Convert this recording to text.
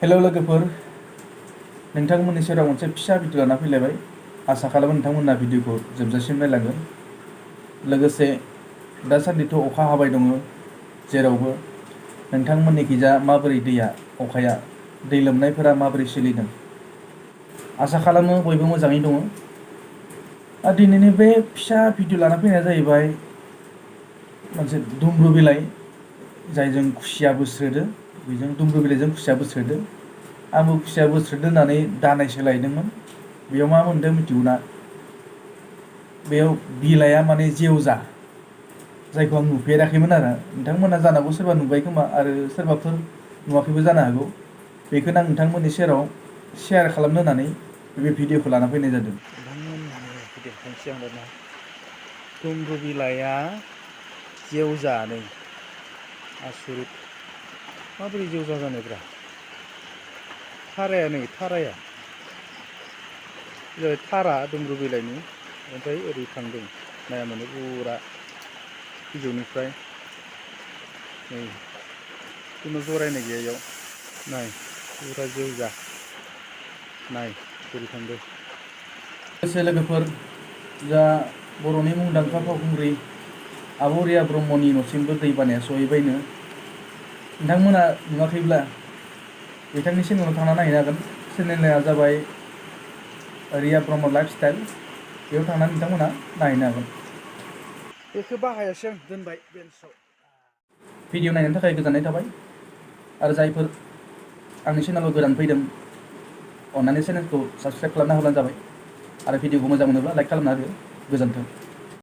Hello लोगोफोर, नोंथांमोननि सेराव मोनसे फिसा भिडिअ लाना फैलायबाय। आसा खालामो नोंथांमोना भिडिअखौ जोबजासिम नायलांगोन। लोगोसे दासान्दिथ' अखा हाबाय दङ जेरावबो। नोंथांमोननिखिजा माबोरै दैया, अखाया, दै लोमनायफोरा माबोरै सोलिदों? आसा खालामो बयबो मोजाङै दङ। दिनैनि बे फिसा भिडिअ लाना फैनाया जाहैबाय मोनसे दुम्ब्रु बिलाइ, जायजों खुसिया बोस्रोदो। बेजों दुम्ब्रु बिलाइजों खुसिया बोस्रोदो। आंबो खुसिया बोस्रोदो होननानै दानायसो लायदोंमोन। बेयाव मा मोन्दों मिथिगौना? बेयाव बिलाइया माने जेवजा, जायखौ आं नुफेराखैमोन आरो। नोंथांमोना जानांगौ सोरबा नुबाय खोमा, आरो सोरबाफोर नुवाखैबो जानो हागौ। बेखौनो आं नोंथांमोननि सेराव शेयार खालामनो होननानै बे भिडिअखौ लाना फैनाय जादों। दुम्ब्रु बिलाइया जेवजा, नै आसरित, माबोरै जेवजा जानोब्रा? थाराया, नै थाराया थारा दुम्ब्रु बिलाइनि, ओमफ्राय ओरै थांदों नाया माने बुरा बिजौनिफ्राय। नै खुनु जरायनाय गैया इयाव, नाय बुरा जेवजा, नाय बोरै थांदों। लोगोसे लोगोफोर, जा बर'नि मुंदांखा फावखुंग्रि आब' रिया ब्रह्मनि न'सिमबो दै बानाया सहैबायनो। नोंथांमोना नुवाखैब्ला बिथांनि चेनेलाव थांना नायनो हागोन। चेनेला जाबाय रिया ब्रह्म लाइफ स्टाइल। बेयाव थांनानै नोंथांमोना नायनो हागोन। बेखौ बाहायासै आं, दोनबाय बेन्सआव। भिडिअ नायनायनि थाखाय गोजोननाय थाबाय। आरो जायफोर आंनि चेनेलाव गोदान फैदों, अन्नानै चेनेलखौ साबस्क्राइब खालामना होब्लानो जाबाय। आरो भिडिअखौ मोजां मोनोब्ला लाइक खालामना हो। गोजोन्थों।